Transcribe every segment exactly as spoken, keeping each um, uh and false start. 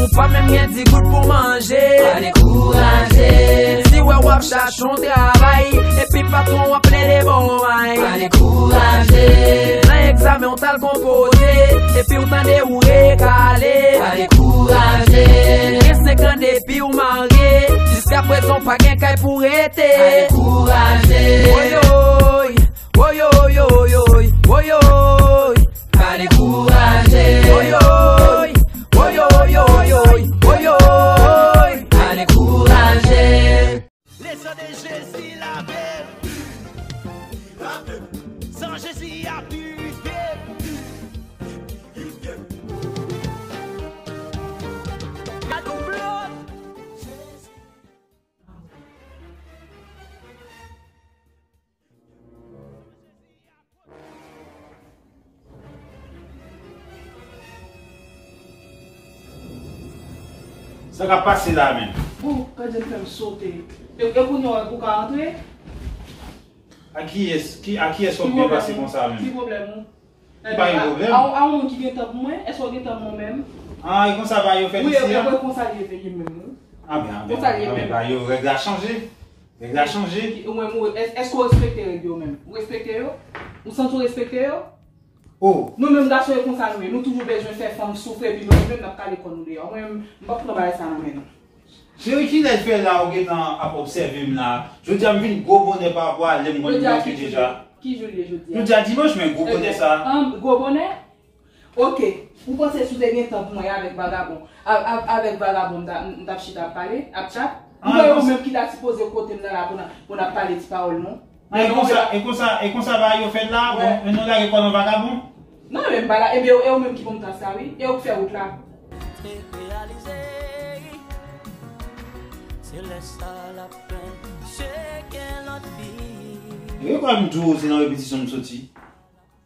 Ou pa menm gen di goud pou manje. Pa dekouraje. Si w wè w ap chache yon travay, epi patwon w ap plede ba w may. Pa dekouraje. Nan egzamen w t al konpoze, epi w tande ou rekale. Pa dekouraje. Gen senk an depi w marye, jiskaprezan w pa gen kay pou rete. Pa dekouraje. Woyoy, woyoy, woyoy, woyoy. Pa dekouraje. Woyoy, woyoy, woyoy, woyoy. Pa dekouraje. Le sang de Jésus lave. San Jezi a pirifye. Gad yon blòd. Sa k ap pase la menm? Oh, gade m fè m sote. E, e kounye a w ka antre? A kiyès, ki, a kiyès w ap byen pase konsa menm? Ki pwoblèm ou? Ki pwoblèm ou? Pa gen pwoblèm. A, a, a yon moun ki gen tan pou mwen? Èske w gen tan pou mwen menm? Ah, e konsa bagay yo fèt isi a? Wi, e konsa l ye menm, wi. Ah, ben, ah, ben, konsa l ye menm. Ah, ben, bagay yo, règ la chanje. Règ la chanje. Ou menm, ou, èske, èske w respekte règ yo menm? Ou respekte yo? Ou santi w respekte yo? Oh. Nou menm gason e konsa nou ye. Nou toujou bezwen fè fanm soufri epi nou menm n ap kale kò nou deyò. Mwen menm, m p ap pran bagay sa nan men nou. Cheri, kilè l fè la ou gentan ap obsève m la? Jodi a m vin gwo bonè pa rapò a lè m konn manke deja. Ki jou l ye jodi a? Jodi a dimanch, men gwo bonè sa. Ebyen, an, gwo bonè? Oke. Ou panse si w te gen tan pou mwen avèk vagabon, a, a, avèk vagabon m ta, m t ap chita ap pale, ap chat? M kwè ou menm ki ta sipoze kote m nan la pou n ap, pou n ap pale ti pawòl nou. E konsa, e konsa, e konsa bagay yo fèt la, bon, e nou lage kò nan vagabon? Non, men m pa la, ebyen, e ou menm ki pou m tan sa, wi. E ou k fè wout la. E kwa m di w, se nan repetisyon m soti.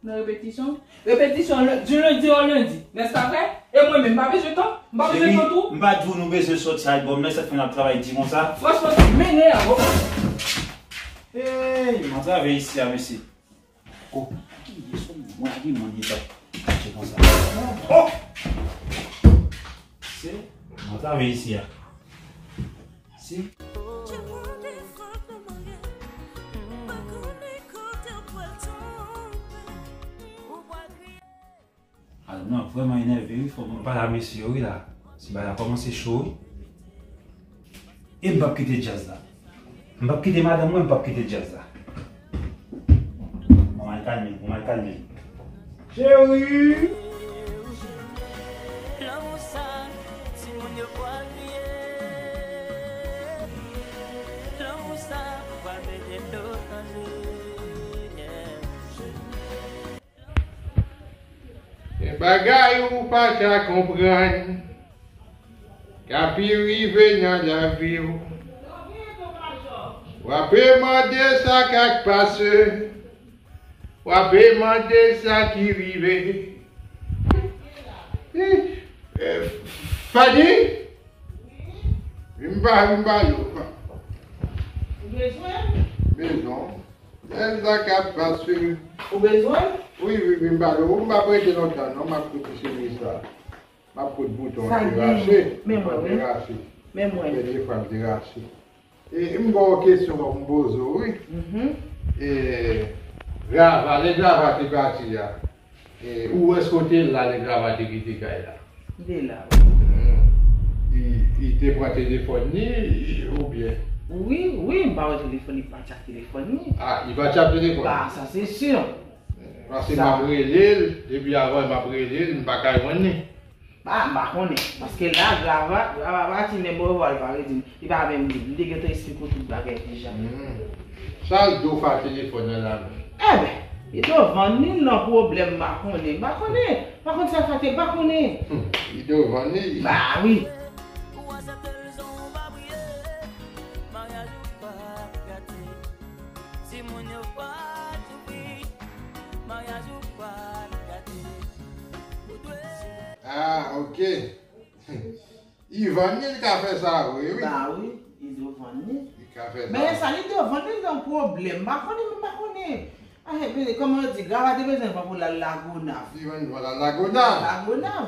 Nan repetisyon? Repetisyon lè-, du lundi au lundi. N'est-ce pas vrai? E mwen menm, m pa bezwen tan? M pa bezwen tan tou? M pa di w nou bezwen sòti albòm nan, sa k fè n ap travay di konsa. Franchman, m enève. Ey, m antrave isi a, mesye. Oh, ki leson mwen lage mwen li tap mache konsa. Oh! Se, mwen travay isi a. Se. Al, non, vrèman enève, wi, fò mwen pale a mesye yo, wi, la. Ti bagay la kòmanse cho, wi. E m p ap kite djaz la. M p ap kite madanm mwen, m p ap kite djaz la. Mwen al kalme, mwen al kalme. Cheri! Lanmou sa, timoun yo pral kriye. Lanmou sa, pral mete dlo nan je. Gen bagay ou pa ka konprann k ap rive nan lavi w. W ape mande sa k ap pase. W ape mande sa ki rive. Eh, eh, Fadi? Vin ba, vin ba yo. Ou bezwen? Bezwen. Lè sa k ap pase. Ou bezwen? Wi, wi, wi, m pa, m pa p rete lontan, non, m ap koute sou lis la. M ap koute bouton an te rache. Men mwen, wi. Men mwen. Dènye fwa l te rache. E, m ba w kesyon fòk m poze w, wi. Mhm. E, Grava, lè Grava te pati a, E, ou wè èske w te la lè Grava te kite kay la? M te la, wi. Hmm. Li, li te pran telefòn li, oubyen? Wi, wi, m pa wè telefòn li, li pa tchak telefòn li. Ah, li pa tchak telefòn? Ba, sa se si. Paske m ap rele l, depi avan m ap rele l, m pa ka jwenn li. Ba, m pa konnen. Paske la, Grava, Grava pati, men bò vwa l pa redi m. Li pa menm di m. M te gentan esplike w tout bagay deja. Hmm. Sa l di w fè a telefòn nan la men? Enben, li te vann li nan pwoblèm, m pa konnen. M pa konnen. M pa konn sa l fè a te, m pa konnen. Hmm. Li te vann li? Ba wi. Ou aksepte l san w pa priye. Maryaj ou pa gate. Timoun yo pa soufri. Maryaj ou pa gate. Ou dwe. Ah, ok. Li vann li, li ka fè sa vre, wi. Ba wi, li dwe vann li. Li ka fè sa. Men sa li dwe vann li, li nan pwoblèm. M pa konnen, m pa konnen. Ah, men kòman yo di, Grava te bezwen van pou l al Lagonav. Li vann pou l al Lagonav. Lagonav.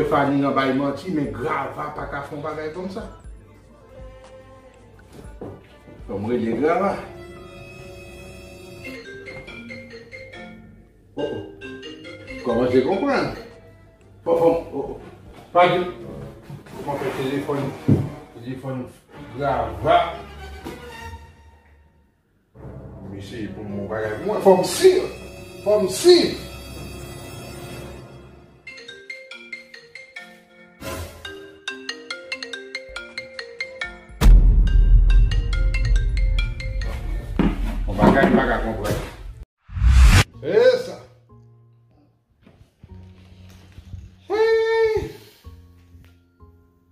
wè Fanny nan bay manti, men Grava pa ka fè yon bagay kòmsa. Fò m rele Grava. Oh, oh. Kòmanse konprann. Fò, fò, oh, oh. Pa di. Fò m fè telefòn, telefòn Grava. M eseye pou m wè yon bagay pou mwen. Fò m si. Fò m si. Yon bagay m pa ka konprann. Se sa. Hey!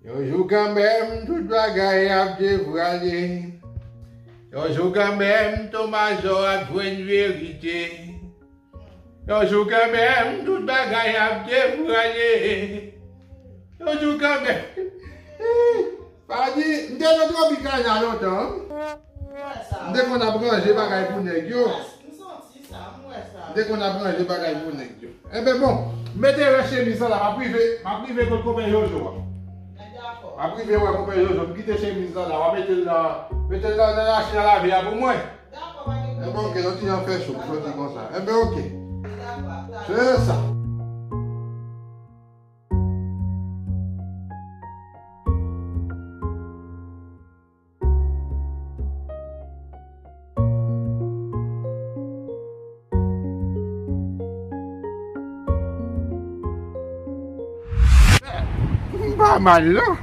Yon jou kanmenm, tout bagay ap devwale. Yon jou kanmenm, Ton Majò ap jwenn verite. Yon jou kanmenm, tout bagay ap devwale. Yon jou kanmenm. Fanny, m te nan Tropicana lontan. M te konn ap ranje bagay pou nèg yo. M te konn ap ranje bagay pou nèg yo. Enben bon, m mete rès chemiz lan la, m ap rive, m ap rive kot konpè Jojo a. M ap rive wè konpè Jojo, m kite chemiz lan la, w ap mete l nan, mete l nan, nan machin a lave a pou mwen. Enben oke, yon ti jan fè cho, m soti konsa. Enben oke. Se sa. M pa mal non.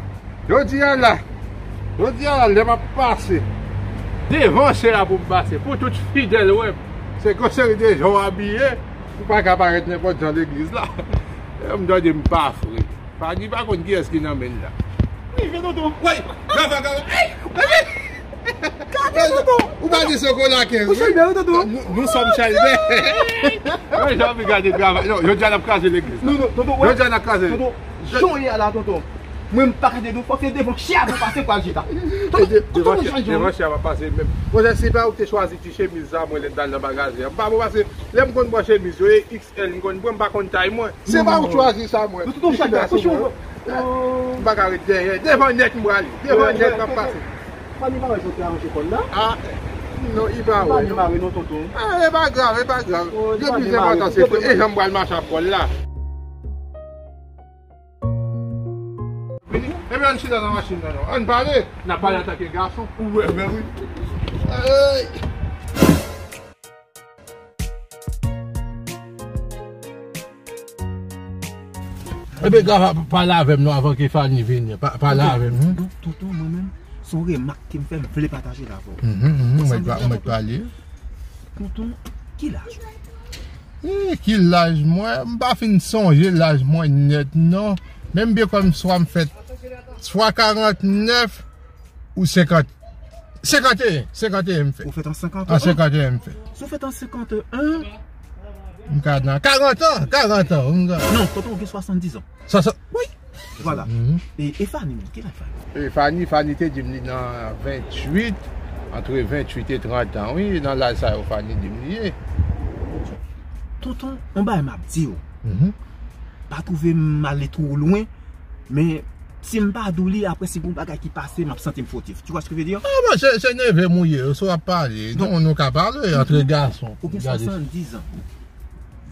Jodi a la, jodi a la, lè m ap pase devan se la pou m pase, pou tout fidèl wè m. Se konsa de jan w abiye, ou pa ka parèt nenpòt jan legliz la. Lè m tande m pa fre. Fanny pa konn kiyès ki nan men l la. Rive, tonton. Woy, gava, gava. Ay! Gade, tonton. Ou pa di Sokola kenz, wi. Ou Chalbè, wi, tonton. Nou, nou sòm Chalbè. Wi, jan mi gade gava. Non, jodi a n ap kraze legliz la. Non, non, tonton, wè. Jodi a n ap kraze. Tonton, jan w ye a la, tonton. Mwen, m pa ka de nou, fòk se devan chè a pou pase pral chita. Tonton, tonton, devan chè a pa pase menm. Monchè, si pa ou te chwazi ti chemiz sa, mwen, lè m t al nan magazen an. M pa bon, paske lè m konn pran chemiz yo, e L m konn pran, m pa konn tay mwen. Se pa ou chwazi sa mwen. Non, tonton, chak fwa, kouche ou. M pa ka ret dèyè. Devan nèt m prale. Devan nèt m ap pase. Fanny pa wè jan w te aranje kò l la? Ah, non, li pa wè non. Li pa mare non, tonton. Ah, e pa grav, e pa grav. Le pli enpòtan se ke e jan m pral mache ak kò l la. Vini, ebyen ann chita nan machin nan non. Ann pale. N ap pale antanke gason. Ou wè, men wi. Hey! Ebyen, gade, pa, pale avè m non, avan ke Fanny vini. Pa, pale avè m. Tonton, tonton, mwen menm, se yon remak ke m fè, m vle pataje l avè w. Mhm, mhm, ou mèt pa, ou mèt pale. Tonton, ki laj ou? Eh, ki laj mwen? M pa fin sonje laj mwen nèt non. Men m byen kwè m swa m fèt swa karantnèf, ou senkant. Senkanteyen, senkanteyen m fèt. Ou fèt an senkanteyen? An senkanteyen m fèt. Si w fèt an senkanteyen, m ka nan karant an, karant an. Non, tonton, ou gen swasanndiz an. Sa, sa, wi. Vwala. Mhm. E, e Fanny menm, ki laj Fanny? E Fanny, Fanny te di m li nan venntuit, antre venntuit e trant an, wi, nan laj sa yo Fanny di m li ye. Tonton, yon bagay m ap di w. Mhm. Pa twouve m ale twò lwen, men si m pa di w li, apre si gon bagay ki pase, m ap santi m fotif. Tu vois ce que je veux dire? Ah, bon, se, se neve m ou ye, sa w ap pale. Non, nou ka pale antre gason. Ou gen swasanndiz an.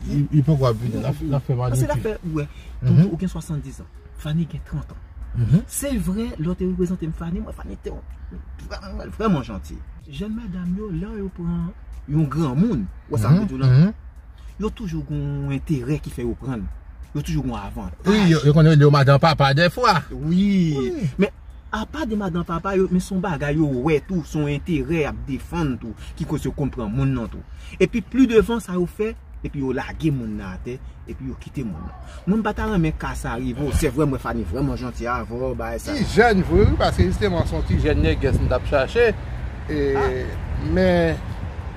Li, li poko ap vini, l ap, l ap fè manifis. Paske l ap fè, ou wè, tonton, ou gen swasanndiz an. Fanny gen trant an. Mhm. Se vre, lè w te reprezante m Fanny, mwen Fanny te vrèman, vrèman janti. Jèn madanm yo, lè yo pran yon granmoun, wè sa m di w la, mhm, yo toujou gen yon enterè ki fè yo pran l. Yo toujou gen yon avantaj. Wi, yo, yo konn rele yo madan papa dèfwa. Wi. Wi. Men apa de madan papa yo, men se yon bagay yo wè tou, se yon enterè y ap defann tou, ki koz yo konn pran moun nan tou. Epi pli devan sa yo fè, epi yo lage moun nan atè, epi yo kite moun nan. Mwen m pa ta renmen ka sa rive w, se vre mwen Fanny vrèman janti avè w, bagay sa. Ti jèn vre wi, paske jisteman se yon ti jèn nègès m t ap chache. E, men,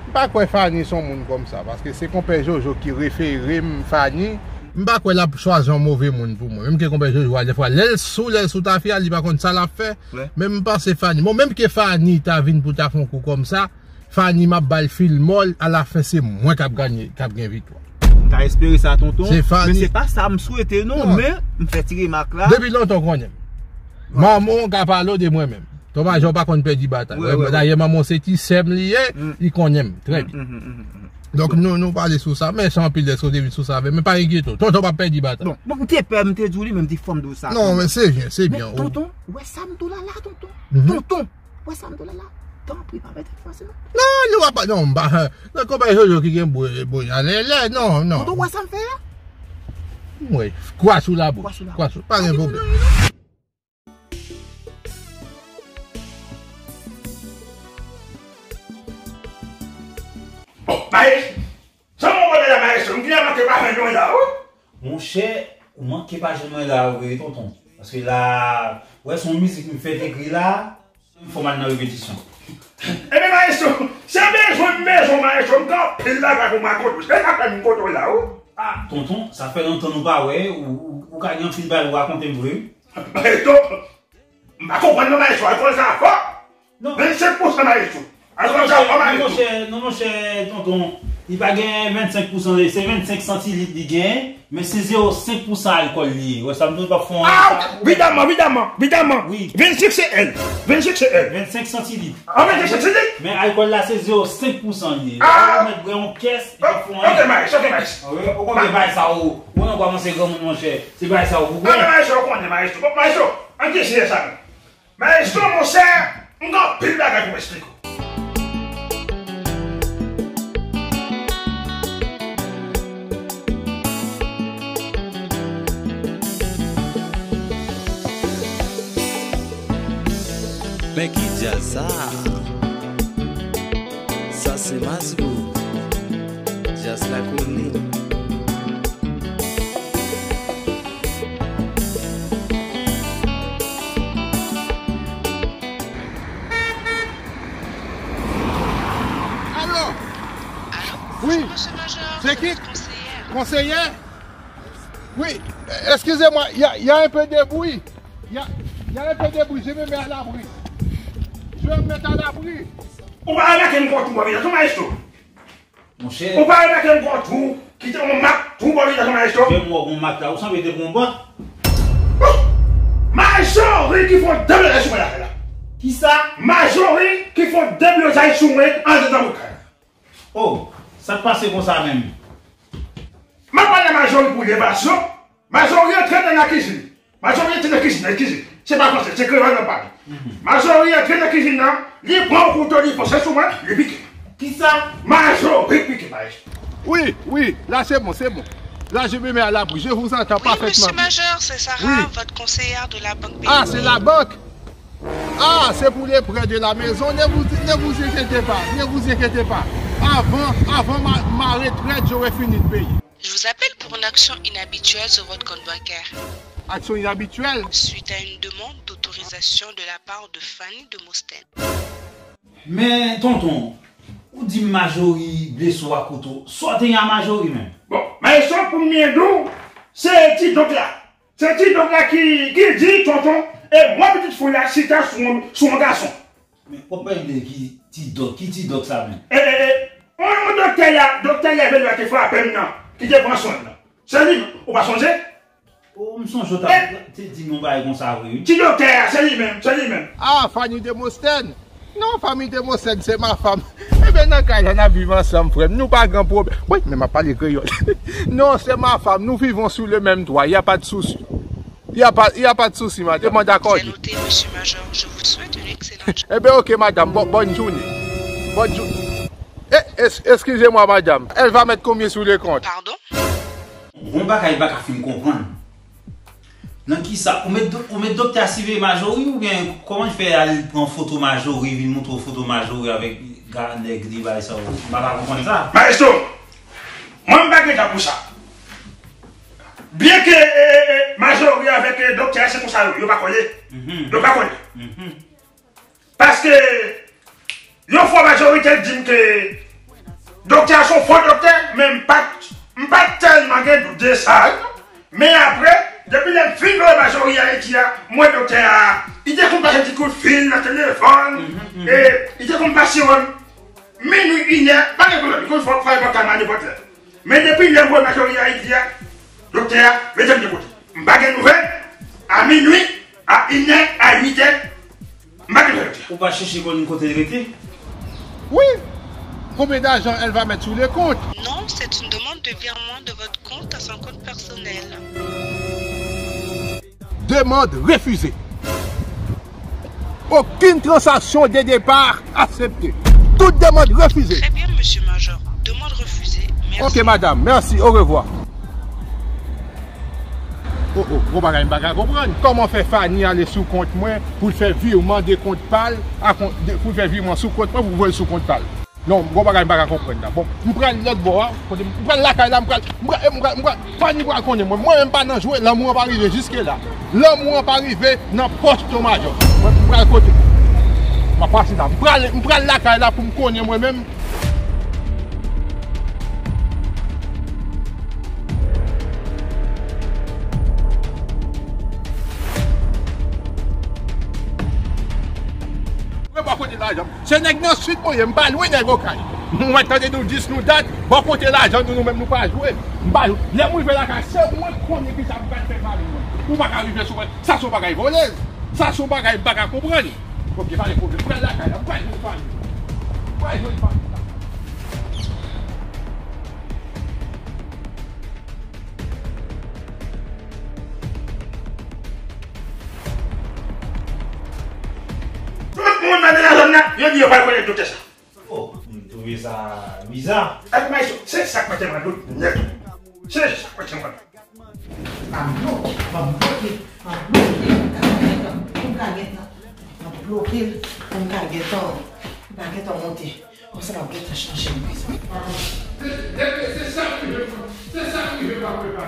m pa kwè Fanny se yon moun kòmsa, paske se konpè Jojo ki refere m Fanny. M pa kwè l ap chwazi yon move moun pou mwen. Menm ke konpè Jojo a, dèfwa, lè l sou, lè l sou tafya, li pa konn sa l ap fè. Wi. Men m panse Fanny. Bon, menm ke Fanny ta vin pou ta fè yon kou kòmsa, Fanny m ap ba l fil mòl, alafen se mwen k ap ganye, k ap gen viktwa. M ta espere sa, tonton. Se Fanny. Men se pa sa m swete, non, non, men m fè ti remak la. Depi lontan w konnen m. Manman w ka pale w de mwen menm. Ton Majò pa konn pèdi batay. Wi, wi, wi. Dayè, manman w se ti sè m li ye, mm, li konnen m trè byen. Mm, mm, mm, mm, mm. Donk, bon, nou, nou pale sou sa, mèsi anpil dèske w te vin sou sa avè m, men pa enkyete w. Tonton p ap pèdi batay. Bon, bon, m te pè, m te di w li, men m di fò m di w sa. Non, men se byen, se byen. Men, tonton, w wè sa m di w la la, tonton? Mhm. Tonton, w wè sa m di w la la? Tanpri, pa mete m fasil, non. Non, nou va pa, non, m pa, nan konpè Jojo ki gen bouy, bouy a lèlè, non, non. Tonton, w wè sa m fè a? M wè, kwa sou labouch. Kwa sou labouch. Kwa sou, pa gen pwoblèm. Bon, Maes, sa mwen wè la, Maes, m genlè manke pa jwenn mwen la, wi. Monchè, ou manke pa jwenn mwen la, wi, tonton. Paske la, wè, se yon mizik m fèk ekri la, m fò m al nan repetisyon. Ebyen, Maestro, se bezwen m bezwen w, Maestro, m gen anpil bagay pou m rakonte w. Se sa fè m kote w la, wi. Ah, tonton, sa fè lontan nou pa wè, ou, ou, ou ka gen anpil bagay pou rakonte m vre, wi. Maestro, m pa konprann non, Maestro, alkòl sa fò. Non. Vennsenk pousan, Maestro. Alkòl sa fò, Maestro. Non, monchè, non, monchè, tonton, li pa gen vennsenk pousan, se vennsenk santilit li gen, men se zewo senk pousan alkòl li ye. Wè sa m di w, pa fon. Ah, evidaman, evidaman, evidaman. Wi. Vennsenk se L. Vennsenk se L. Vennsenk santilit. Ah, vennsenk santilit? Men alkòl la se zewo senk pousan li ye. Ah. Ou mèt bwè yon kès, epi fon. Ok, Maestro, ok, Maestro. Ah, wi, ou konn bagay sa, ou, ou nan kòmanse granmoun, monchè. Se bagay sa, ou konprann? Ah, men Maestro, ou konnen, Maestro. Bon, Maestro, ann eseye sa, non. Maestro, monchè, m gen anpil bagay pou m esplike w. Men ki djaz sa? Sa se Masgo. Djaz la koni. Alo? Alo? Wi. Bonjour, monsieur Major. C'est qui? Votre conseillère. Conseillère? Oui, excusez-moi, il y a, il y a un peu de bruit. Il y a, il y a un peu de bruit, je me mets à l'abri. Je vais me mettre à l'abri. Ou pa remake m gon twou bò vizaj ou, Maestro? Monchè. Ou pa remake m gon twou, ki te yon mak twou bò vizaj ou, Maestro? Jè m wè w gon mak la, ou sanble te pran yon bòt. Oh! Majori ki fè yon deblozay sou mwen lakay la. Kisa? Majori ki fè yon deblozay sou mwen anndan bout kay la. Oh, sa k pase konsa menm? M ap pale a Majori pou levasyon. Majori antre nan lakizin. Majori antre nan kizin nan, eskize. Se pa fransè, se kreyòl m ap pale. Majori antre nan kizin nan, li pran yon kouto, li fonse sou mwen, li pike. Kisa? Majori pike, Maestro. Oui, oui, là c'est bon, c'est bon. Là, je me mets à l'abri. Je vous entends parfaitement. Oui, monsieur Major, c'est Sarah, votre conseillère de la banque B N P. Ah, c'est la banque. Ah, c'est pour les prêts de la maison. Ne vous, ne vous inquiétez pas, ne vous inquiétez pas. Avant, avant ma, ma retraite, j'aurai fini de payer. Je vous appelle pour une action inhabituelle sur votre compte bancaire. Action inhabituelle? Suite à une demande d'autorisation de la part de Fanny Demosthène. Men, tonton, ou di m Majori blese w ak kouto. Sa w te gen a Majori menm? Bon, Maestro, pou m byen di w, se ti donk la. Se ti donk la ki, ki di, tonton, e mwen pitit fi w la chita sou, sou yon gason. Men, w ap pale de ki ti dòk, ki ti dòk sa menm? E, e, e, on, on doktè la, doktè Lève Lwa te frape m nan, ki te pran swen m nan. Se li, ou pa sonje? O, m sonje w t ap, te di m yon bagay konsa vre, wi. Ti doktè a, se li menm, se li menm. Ah, Fanny Demosthène. Non, Fanny Demosthène, c'est ma femme. Eben, nan kay la, n ap viv ansanm, frè m. Nou pa gen pwoblèm. Wi, men m ap pale kreyòl. Non, c'est ma femme. Nous vivons sous le même toit. Y a pas de souci. Il y a pas, il y a pas de souci, madame. Demande accordée. Bien noté, monsieur Major. Je vous souhaite une excellente journée. Eh bien, ok, madame. Bon, bonne journée. Bonne journée. Eh, es-, excusez-moi, madame. Elle va mettre combien sur le compte? Pardon? Bon bagay m pa ka fin konprann. Nan kisa? Ou met, do- ou met doktè a siveye Majori oubyen kòman l fè al pran foto Majori, vin montre w foto Majori avèk ga nèg li bay sa yo? M pa ka konprann sa. Maestro, mwen m pa gen tan pou sa. Byen ke eh, eh, eh, Majori avèk eh, doktè a se konsa yo, yo pa kole. Mhm. Yo pa kole. Mhm. Paske yon fwa majorite di m ke doktè a se yon fo doktè, men m pa t, m pa t tèlman gen dout de sa, non. Men apre, depi lè m fin wè Majori Ayiti a, m wè doktè a, li te konn pase ti kout fil nan telefòn, e li te konn pase wè m minui, inè, pa gen pwoblèm, li konn fè, fè vòkal mwen nenpòt lè. Men depi lè m wè Majori Ayiti a, doktè a, mete m de kote. M pa gen nouvèl, a minui, a inè, a uitè, m pa gen nouvèl doktè a. Ou pa chèche konn kote l rete? Oui. Combien d'argent elle va mettre sur le compte? Non, c'est une demande de virement de votre compte à son compte personnel. Demande refusée. Aucune transaction de départ acceptée. Toute demande refusée. Très bien, monsieur Major. Demande refusée. Merci. Ok, madame. Merci. Au revoir. Oh, oh, gwo bagay m pa ka konprann. Kòman fè Fanny ale sou kont mwen pou l fè virman de kont pa l, a kont, de, pou l fè virman sou kont mwen, pou voye l sou kont pa l? Non, gwo bagay m pa ka konprann la. Bon, m pral lòt bò a, kote m pral lakay la, m pral, m pral, m pral, m pral, Fanny pral konnen mwen. Mwen menm pa nan jwe, lanmou an pa rive jiske la. Lanmou an pa rive nan pòch Tonton Majò. Mwen, m pral kote. M ap pase la. M pral, m pral lakay la pou m konnen mwen menm. Mwen pa kote lajan. Se nèg nan sid mwen ye, m pa lwen nèg Okay. Mwen tande nou dis nou dat, bò kote lajan nou, nou menm nou pa jwe. M pa jwe. Lè m rive lakay, se mwen k konnen kisa m pral fè fanmi mwen. Ou pa ka rive sou mwen. Sa se yon bagay volèz. Sa se yon bagay m pa ka konprann. Ok, pa gen pwoblèm. M pral lakay la, m pral jwenn fanmi mwen. M pral jwenn fanmi mwen. Tout moun nan zòn nan, yo di yo pral konnen doktè sa. Oh, m twouve sa biza. Epi maestro, se sa k mete m an dout nèt. Se sa k mete m an dout. M ap bloke, m ap bloke, m ap bloke, pou m ka gentan, pou m ka gentan, m ap bloke l, pou m ka gentan, pou m ka gentan monte. Konsa m ap gentan chanje m. Se, se, se sa k rive, se sa k rive m ap fè pa.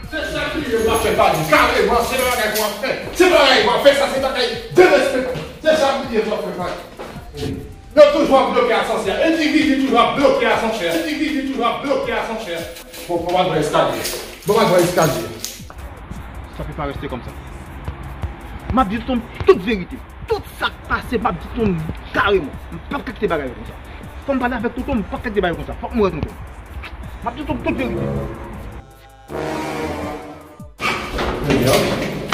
Se sa k rive m ap fè pa. Kareman, se bagay pou w ap fè. Se bagay pou w ap fè, sa se bagay derespektan. Se sa k rive m ap fè pa. Yo toujou ap bloke asansè. Endividi toujou ap bloke asansè. Endividi toujou ap bloke asansè. Bon, bon, m al pran eskalye. Bon, m al pran eskalye. Sa pe pa reste konsa. M ap di tonton tout verite. Tout sa k pase, m ap di tonton kareman. M p ap kite bagay yo konsa. Fò m pale avèk tonton, m p ap kite bagay yo konsa. Fòk m wè tonton. M ap di tonton tout verite.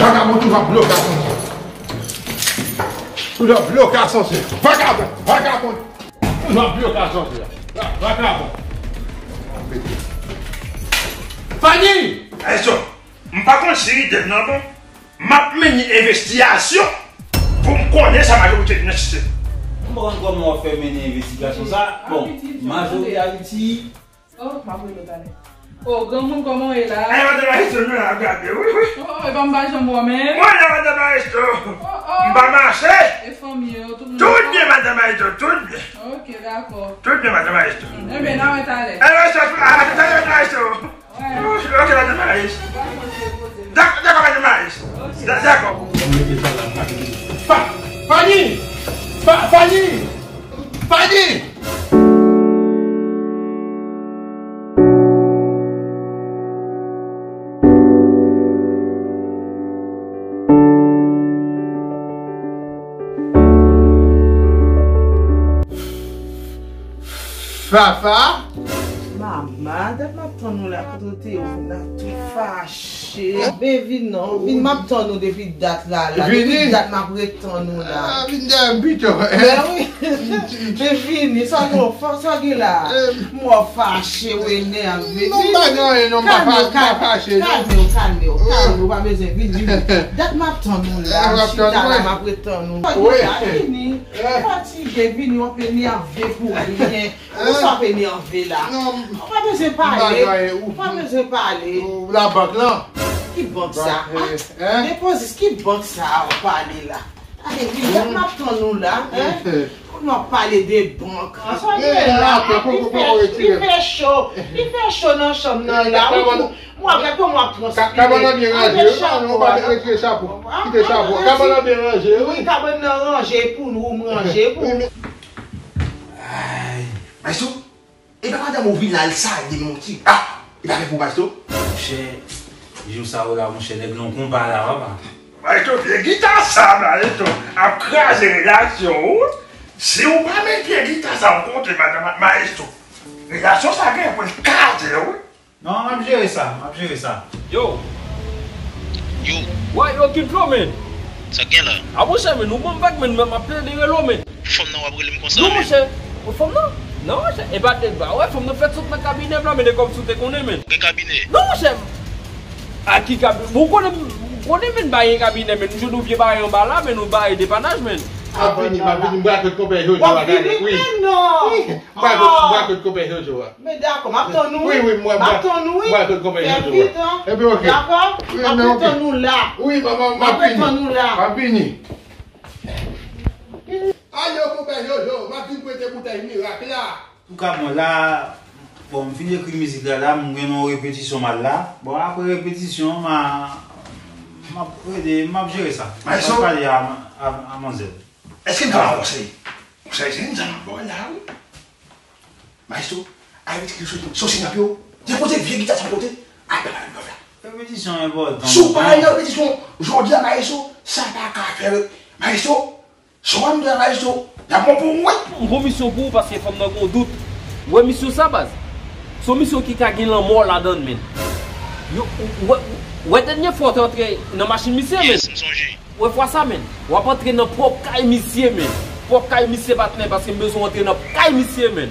Vagabon toujou ap bloke asansè. Toujou ap bloke asansè. Vagabon, vagabon. Toujou ap bloke asansè. Va-, vagabon. Fanny! Maestro, m pa konn si ide m nan bon. M ap mennen envestigasyon pou m konnen sa majorite di nan sistèm. M pa konn kòman w ap fè mennen envestigasyon sa. Bon, majorite Ayiti, Oh, m ap rele w talè. Oh, granmoun, kòman w ye la? Ay, madanm Ayiti, nou la ap gade, wi, wi. Oh, oh, epa m pa janm wè w menm. Mwen la, madanm Ayiti. Oh, oh. M pa mache. E fanmi yo, tout moun. Tout byen, madanm Ayiti, tout byen. Ok, dakò. Tout byen, madanm Ayiti. Enben, n a wè talè. Enben, se a talè, madanm Ayiti. Wi. Ok, madanm Ayiti. Dakò, dakò, madanm Ayiti. Ok. Da-, dakò. Fa-, Fanny! Fa-, Fanny! Fanny! Fafa? Manman, A, dat m ap tann ou la, kote w te ye, ou vin la tou fache. Ben vin non, vin, m ap tann ou depi dat la, la. Depi dat m ap ret tann ou la. Ah, vin dèyè m pito. Ben wi. Ben vini, sa gen, sa gen la. M wè w fache, w enève. Non, m pa gen anyen, non, m pa fa-, m pa fache, non. Kalme w, kalme w, kalme w, pa bezwen vini. Dat m ap tann ou la, m chita la, m ap ret tann ou. Sa gen la, vini. Fatige, vini, w ap enève pou anyen. Ou sa fè nève la. Non. Ou pa bezwen pale. Ou pa bezwen pale. Ou labank lan. Ki bank sa? Depozis, ki bank sa ou pale la? Ale, vin, m ap tann ou la, hein? Ou ap pale de bank. Sa gen la, li fè cho, li fè cho nan chanm nan la. Mwen, gade kòman w ap transpire. Kabann nan byen ranje, wi. Non, pa retire chapo. Kite chapo. Kabann nan byen ranje, wi. Wi, kabann nan ranje pou nou, m ranje pou nou. Ay, Maestro, e pa madanm ou vin la, l salye m yon ti. Ah, e pa fè pou Maestro? Monchè, jou sa yo la, monchè, nèg lan konba la, papa. Maestro, vye gita sa, Maestro, ap kraze relasyon ou. Si ou pa met vye gita sa w kontre madanm ak Maestro, relasyon sa gen pou l kraze, wi. Non, m ap jere sa, m ap jere sa. Yo! Yo! Why you keep flow, man? Sa k gen la? A, monchè, men, ou ban m vag, men, m ap plede rele w, men. Fanm nan w ap rele m konsa, non, men? Monchè, o, fanm nan? Non, monchè, e pa de ba. Wè, fanm nan fèk sot nan kabinè m la, men, e kòmsi w te konnen, men. Ou gen kabinè? Non, monchè. A ki kabi-, bon, ou konnen, ou konnen, men, bay gen kabinè, men, m jwenn yon vye bagay anba la, men, yon bagay depanaj, men. M ap vini, m ap vini, m pral kot konpè Jojo a, gade, wi. Wi, m pral kot, m pral kot konpè Jojo a. Men dakò, m ap tann ou, wi. Wi, wi, m ap tann ou, wi. M pral kot konpè Jojo a. Fè vit, hein. Ebyen, oke. Dakò? M ap tann ou la. Wi, m ap, m ap vini. M ap tann ou la. M ap vini. Ale, konpè Jojo, m ap vin prete boutèy mirak la. Antouka, bon, la, bon, m fin ekri mizik la, la, m gen yon repetisyon m al la. Bon, apre repetisyon, m a, m ap rele, m ap jere sa. M ap pale a, a, a manzè. Èske m ka ba w konsèy? Konsèy, se yon zam m ap ba w la, wi. Maestro, al retire sou, sou sinap yo. Depoze vye gita sa kote. Al pale avèk nòv la. Repetisyon enpòtan. Si w pa al nan repetisyon jodi a, Maestro, sa pa ka fè. Maestro, si w pa al nan repetisyon, y ap bon pou ou, wi. M gon misyon pou ou paske fanm nan gon dout. Ou wè misyon sa, baz? Se yon misyon ki ka gen lanmò ladan l, men. Yo, ou, ou wè, ou wè dènye fwa w te antre nan machin misye, men? Yes, m sonje. Wè fwa sa, men. W ap antre nan pwòp kay misye, men. Pwòp kay misye, patnè, paske m bezwen w antre nan kay misye, men.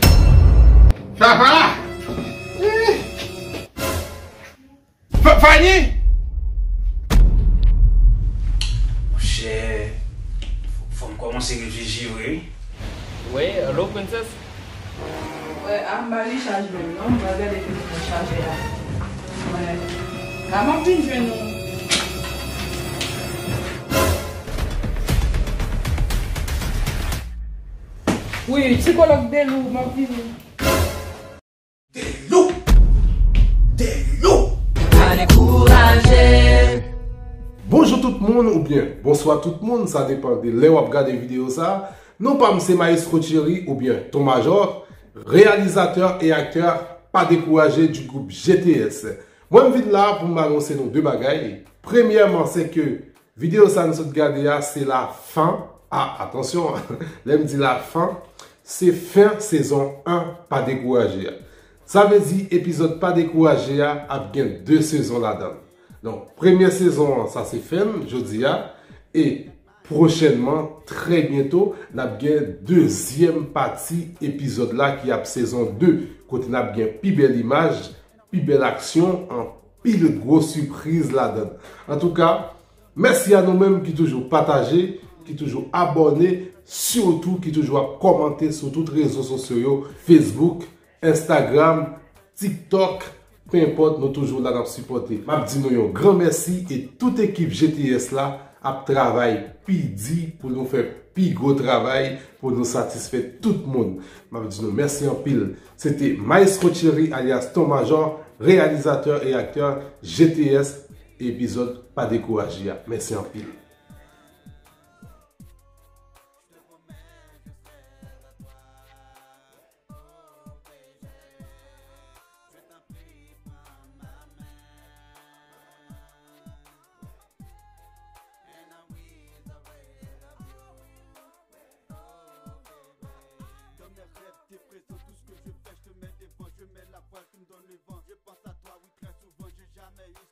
Papa! Fa-, Fanny! Monchè, fò m kòmanse reflechi vre, wi. Wi, alo, Princess? Wè, a m ba li chaj menm non, m pral gade pou li pran chajè a. Wè. La m ap vin jwenn ou. Wi, sikològ Delou, m ap vini. Delou! Delou! Pa dekouraje! Bonjou tout moun oubyen bonswa tout moun, sa depann de lè w ap gade videyo sa. Non pa m se Maestro Thierry oubyen Ton Majò, reyalizatè e aktè Pa Dekouraje du group G T S. Mwen m vin la pou m anonse nou de bagay. Premyèman, se ke videyo sa n sot gade a, se la fen. A, atansyon, lè m di la fen, se fen sezon en Pa Dekouraje a. Sa vle di epizòd Pa Dekouraje a ap gen de sezon ladan l. Donk, premyè sezon an, sa se fen l, jodi a, e pwochènman, trè byento, n ap gen dezyèm pati epizòd la ki ap sezon de, kote n ap gen pi bèl imaj, pi bèl aksyon, anpil gwo sipriz ladan l. Antouka, mèsi a nou menm ki toujou pataje, ki toujou abòne, sitou ki toujou ap kòmante sou tout rezo sosyo yo, Facebook, Instagram, TikTok, penenpòt, nou toujou la n ap sipòte. M ap di nou yon gran mèsi e tout ekip G T S la ap travay pi di pou nou fè pi gwo travay pou nou satisfè tout moun. M ap di nou mèsi anpil. Se te Maestro Thierry alyas Ton Majò, reyalizatè e aktè G T S, epizòd Pa Dekouraje a. Mèsi anpil. Dans mes rêves, tes présents, tout ce que je fais, je te mets devant, je mets la voile, tu me donnes le Hey, you